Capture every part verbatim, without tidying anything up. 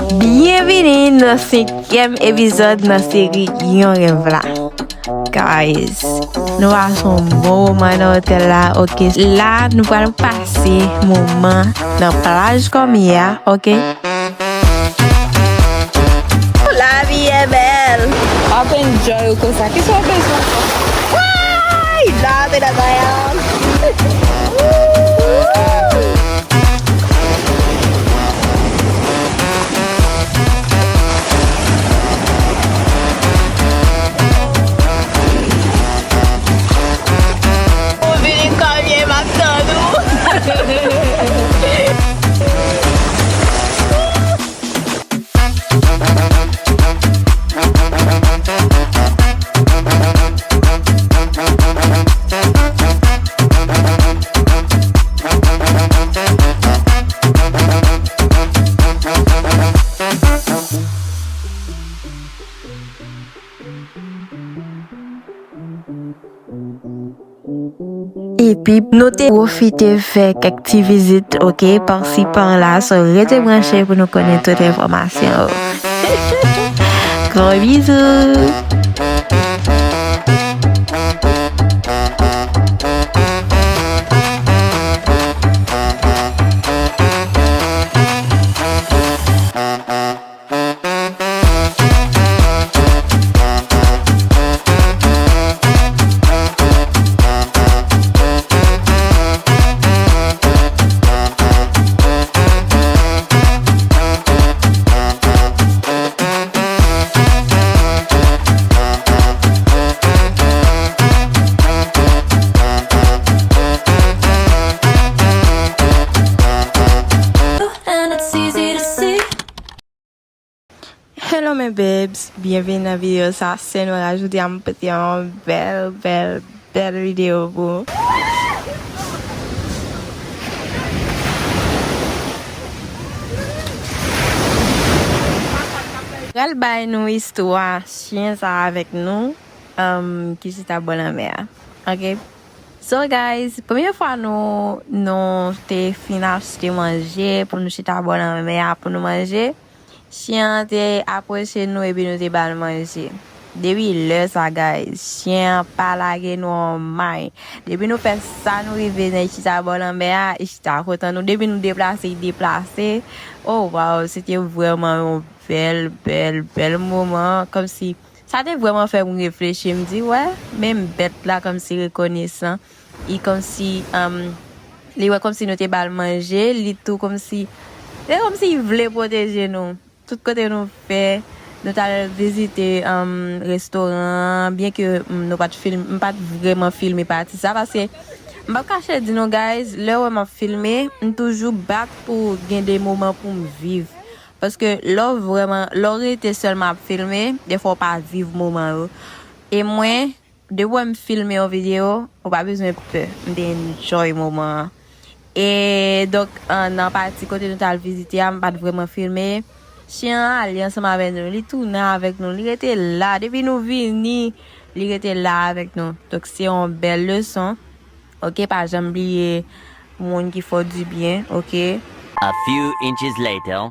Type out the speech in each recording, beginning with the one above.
Byenvini nan senkyèm epizòd nan seri Yon Rèv la. Guys, nou pase yon bon moman nan otèl la, oke? La, nou pral pase moman nan plaj kòmye a, oke? Lavi est belle. Ap enjoy ou konsa. Kisa w bezwen ankò? Woy! Lavi nan kay la. Ou vini kòmye, m ap tann ou. Epi nou te pwofite fè kèk ti vizit, oke, pasi pala, so rete branche pou nou konnen tout enfòmasyon yo. Gwo bizou! Hello mes babes, byenvini nan videyo sa. Sèn mwen rajoute a m pote yon bèl, bèl, bèl videyo pou ou. Pral bay nou istwa chyen sa avèk nou, um, ki chita bò lanmè a. Oke? So guys, premye fwa nou, nou te fin achte manje pou nou chita bò lanmè a pou nou manje. Chen an te apwoche nou epi nou te ba l manje. Depi lè sa, guys, chen an pa lage nou yon may. Depi nou fè sa nou rive nan chita bò lanmè a, li chita kote nou. Depi nou deplase, li deplase. Oh, wow, se te vrèman yon bèl, bèl, bèl moman. Kòmsi, sa te vrèman fè m reflechi, m di, wè, menm bèt la kòmsi rekonesan. Li kòmsi, um, li wè kòmsi nou te ba l manje, li tou kòmsi, se kòmsi li vle pwoteje nou. Tout kote nou fè, nou t al vizite, um, restoran an, byenke, um, nou pa t filme, m pa t vrèman filme pati sa, paske m p ap kache di nou, guys, lè w wè m ap filme, m toujou bat pou gen de moman pou m viv. Paske lè w vrèman, lè w rete sèlman ap filme, defwa w pa viv moman yo. E mwen, depi w wè m filme yon videyo, ou pa bezwen pè. M te enjoy moman an. E donk, an, nan pati kote nou t al vizite a, m pa t vrèman filme. Chen an ale ansanm avèk nou. Li tounen avèk nou. Li rete la. Depi nou vini, li rete la avèk nou. Donk, se yon bèl leson. Oke, pa janm bliye moun ki fè w dibyen, oke? A few inches later.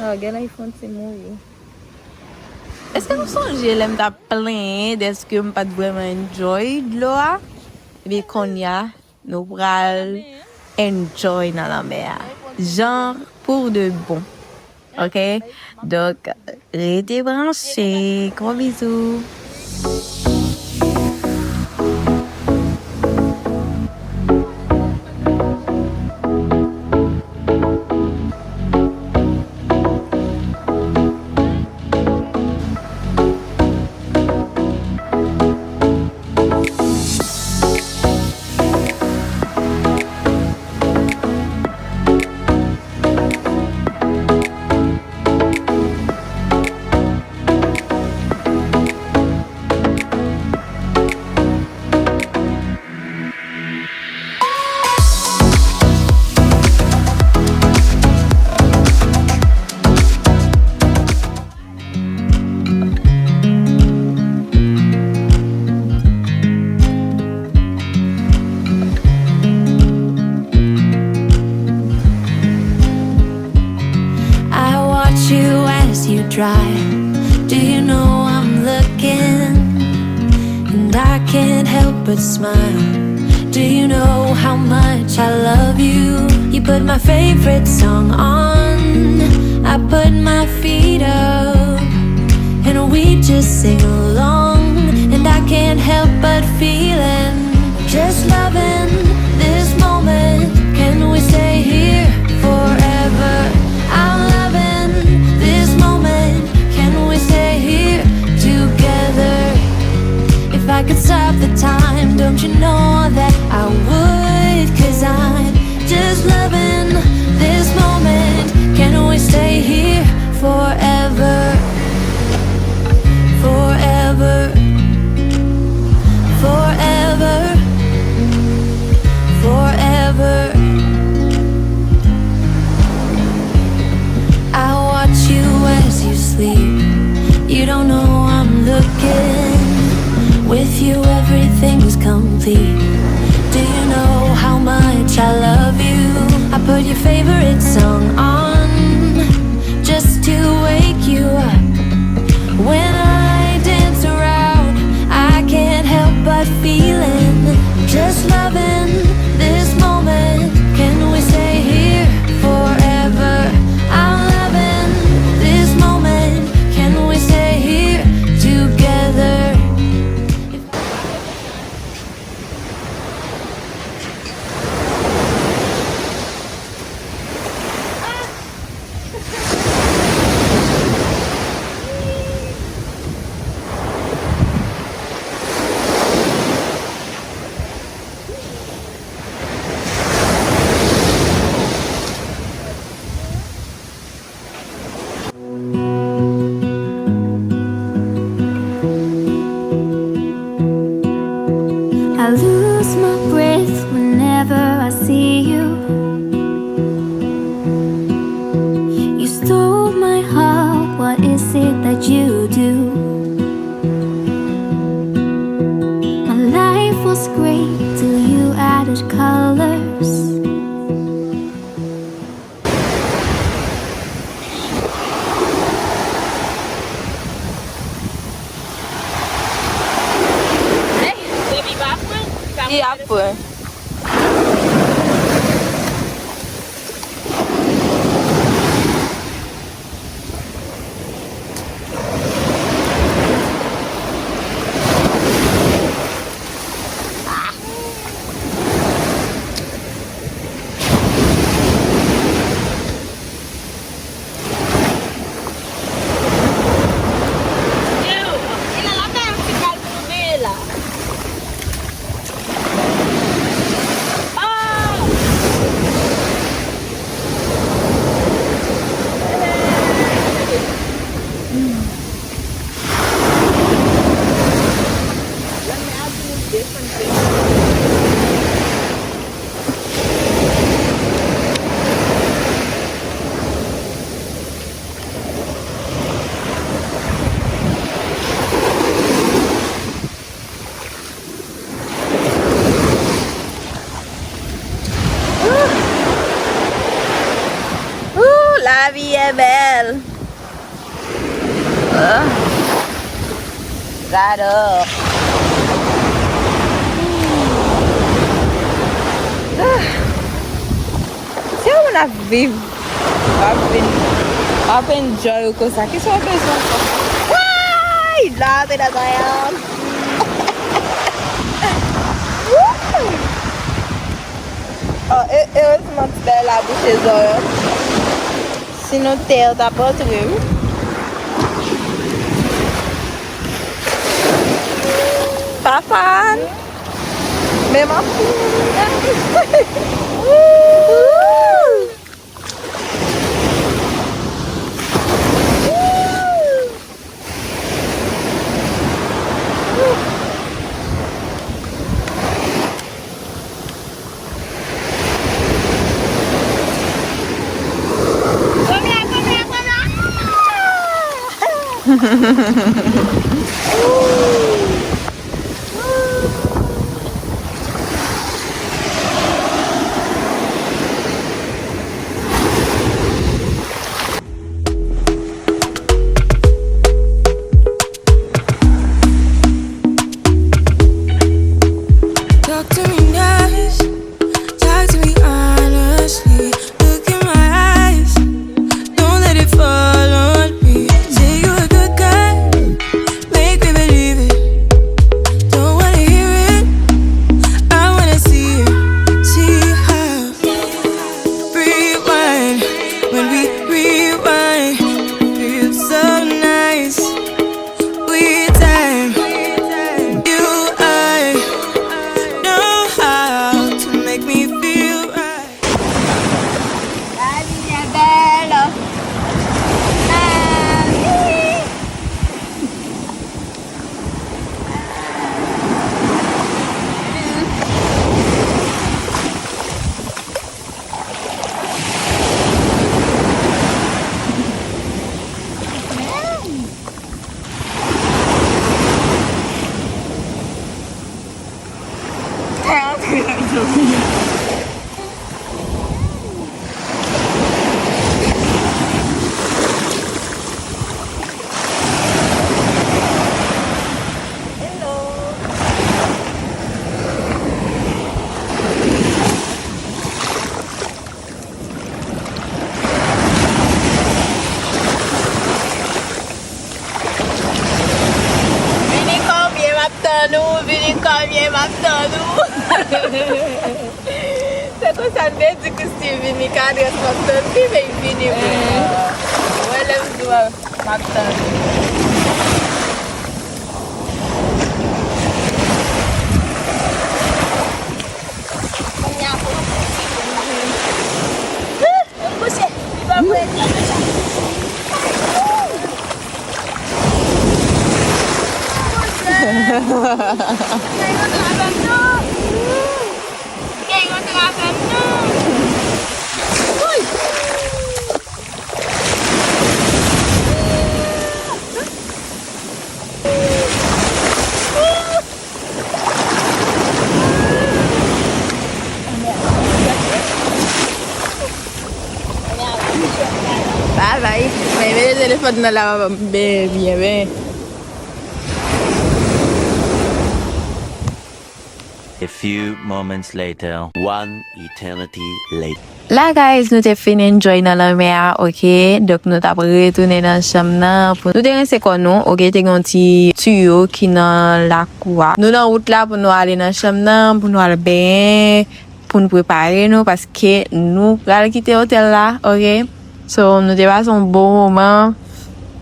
Oh, gèlè, li fè yon ti mouri. Èske nou sonje lè m t ap plenyen dèske m pa t vrèman enjoy dlo a? Ebyen, kounye a, nou pral enjoy nan lanmè a. Jan pour de bon. Oke? Donk, rete branche. Gwo bizou. You drive. Do you know I'm looking? And I can't help but smile. Do you know how much I love you? You put my favorite song on. I put my feet up. And we just sing along. And I can't help but feeling. Just loving this moment. Can we stay here forever? I'm loving this moment. Can we stay here together? If I could stop the time, don't you know that I would? 'Cause I'm just loving this moment. Can we stay here forever? Forever. Forever. Forever. I watch you as you sleep. You don't know I'm looking. With you, everything is complete. Do you know how much I love you? I put your favorite song on just to wake you up. When I dance around, I can't help but feeling. Just loving this moment. Can we stay here forever? I'm loving this moment. Can we stay here together? I lose my breath whenever I see you. You stole my heart, what is it that you do? My life was great till you added colors. Li ap pran. Ooh, lavi e bèl. Ah. Gadò. Ah. Si yon moun ap viv, w ap vin, w ap enjoy ou konsa. Kisa w bezwen fè? Wouy! Dlo ap nan zòrèy. Wouy! Oh, e, erezman ti bèl la bouche zòrèy. Sinon tè a t ap antre wi. Fafan. Men m ap. Tann ou vini kòmye, m ap tann ou. Se konsa m te di Christy vini ka adrès m ap tann li, men li vini vre. Ou wè lè m di w m ap tann ou. Kounye a pou nou kouche pou nou vini. Yon kouche, li pa vre, li pa fè sa. Kay rantre avè m non. Kay rantre avè m non. Woy. Bye bye. Men mete telefòn nan la byen byen. A few moments later. One eternity later. La, guys, nou te fin enjoy nan lanmè a, oke? Donk, nou t ap retounen nan chanm nan. Pou, nou te rense kò nou, oke? Te gen yon ti tiyo ki nan lakou a. Nou nan wout la pou nou ale nan chanm nan, pou nou al benyen, pou nou prepare nou, paske nou pral kite otèl la, oke? So, nou te pase yon bon moman.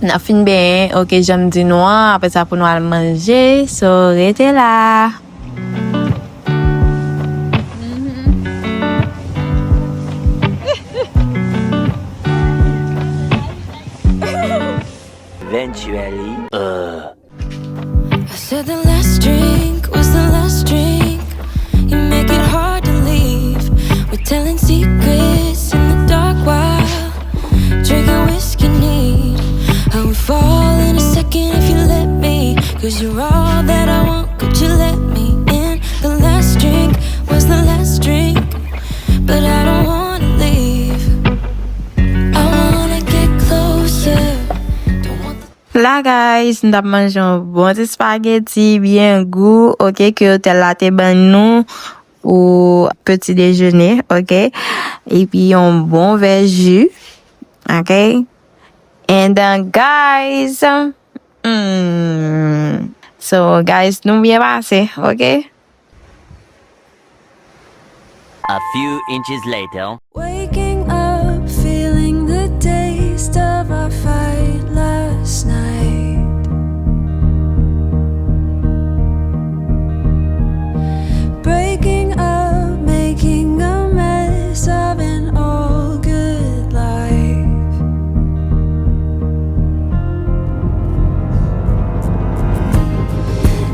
N ap fin benyen, oke, jan m di nou an, apre sa pou nou al manje. So, rete la. Eventually. Uh. I said the last drink was the last drink. You make it hard to leave. We're telling secrets in the dark while drinking whiskey neat. I would fall in a second if you let me. Cause you're all that I want. Could you let me in? The last drink was the last drink. But I don't wanna leave. I wanna get closer. Don't want the La, guys, m t ap manje yon bon ti spaghetti byen gou, oke, ke otèl la te ban nou pou peti dejene, oke? Epi yon bon vè ji, oke? And then, guys, mm, so, guys, nou byen pase, oke? A few inches later. Waking up, feeling the taste of our fight last night. Breaking up, making a mess of an all good life.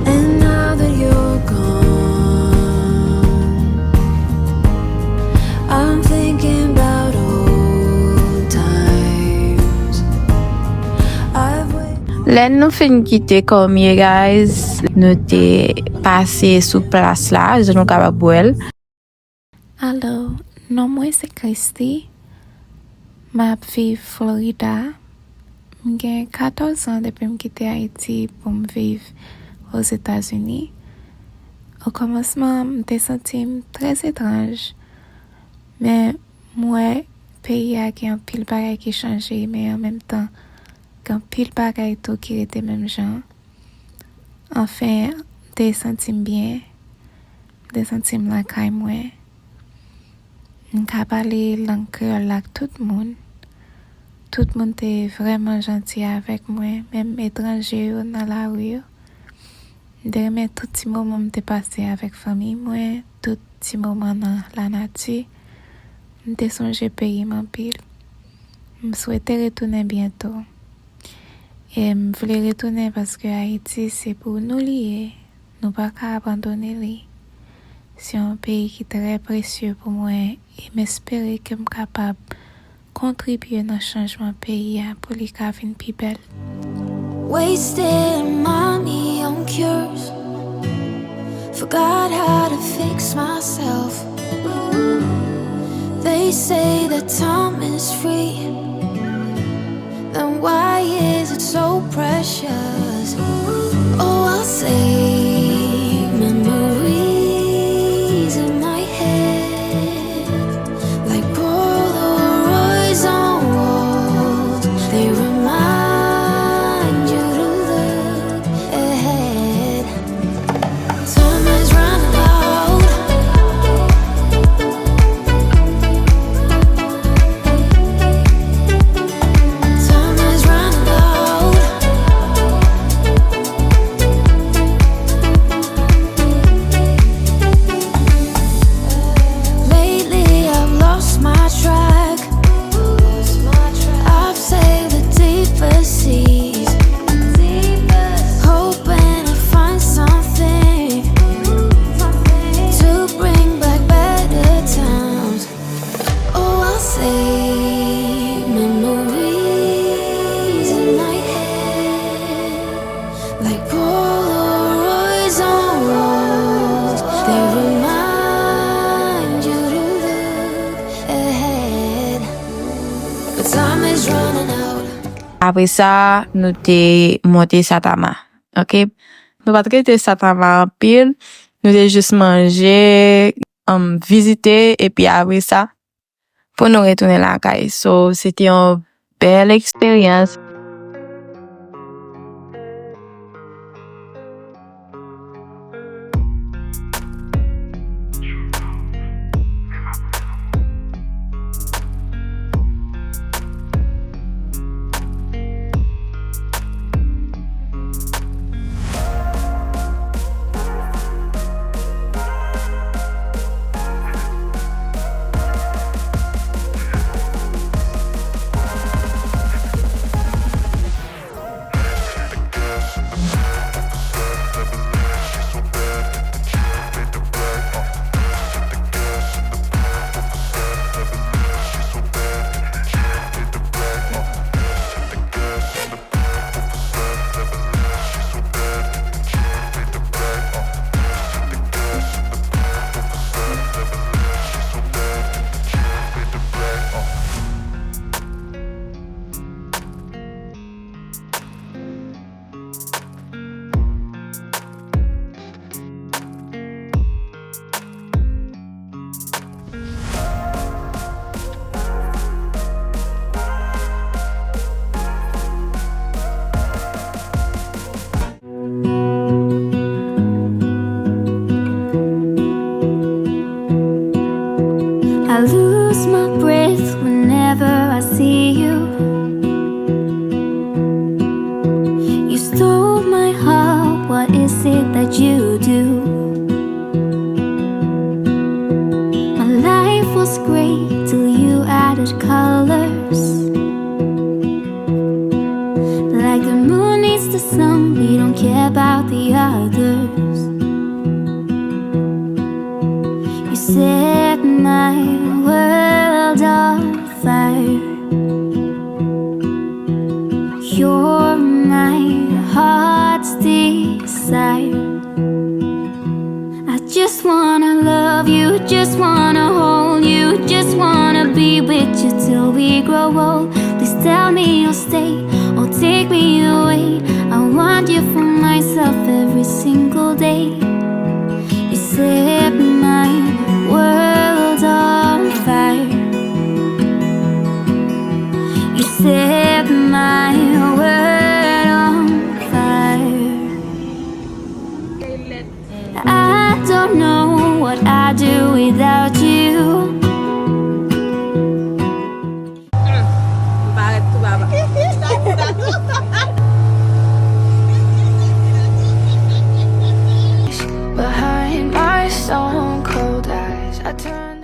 And now that you're gone, I'm thinking about old times. I've waited Lè nou fin kite Kòmye, guys, nou te pase sou plas la, jan nou kapab wè l. Alo, non mwen se Christy. M ap viv Florida. M gen katòz an depi m kite Ayiti pou m viv Ozetazini. Okòmansman, m te santi m trè etranj, men m wè peyi a gen anpil bagay ki chanje, men an menm tan, gen anpil bagay tou ki rete menm jan. Anfen, m te santi m byen. M te santi m lakay mwen. M ka pale lang kreyòl la ak tout moun. Tout moun te vrèman janti avèk mwen, menm etranje yo nan lari yo. M te renmen tout ti moman m te pase avèk fanmi mwen, tout ti moman nan lanati. M te sonje peyi m anpil. M swete retounen byento. E m vle retounen paske Ayiti se pou nou li ye. Nou pa ka abandone li. Se yon peyi ki trè presye pou mwen e m espere ke m kapab kontribye nan chanjman peyi a pou li ka vin pi bèl. Wasting money on cures. Forgot how to fix myself. They say that time is free. Then why is it so precious? Oh, I'll save memories in my head, like Polaroids on walls. They remind you to look ahead. Apre sa, nou te monte Satama. Ok? Nou pa t rete Satama anpil. Nou te jis manje, um, vizite, epi apre sa, pou nou retounen lakay. So, se te yon bèl eksperyans. I lose my breath whenever I see you. You stole my heart, what is it that you do? My life was great till you added colors. Like the moon needs the sun, we don't care about the others. You set my world on fire. You're my heart's desire. I just wanna love you, just wanna hold you, just wanna be with you till we grow old. Please tell me you'll stay or take me away. I want you for myself every single day. You set my world on fire. You set my world on fire. I don't know what I'd do without you. Behind my stone cold eyes, I turn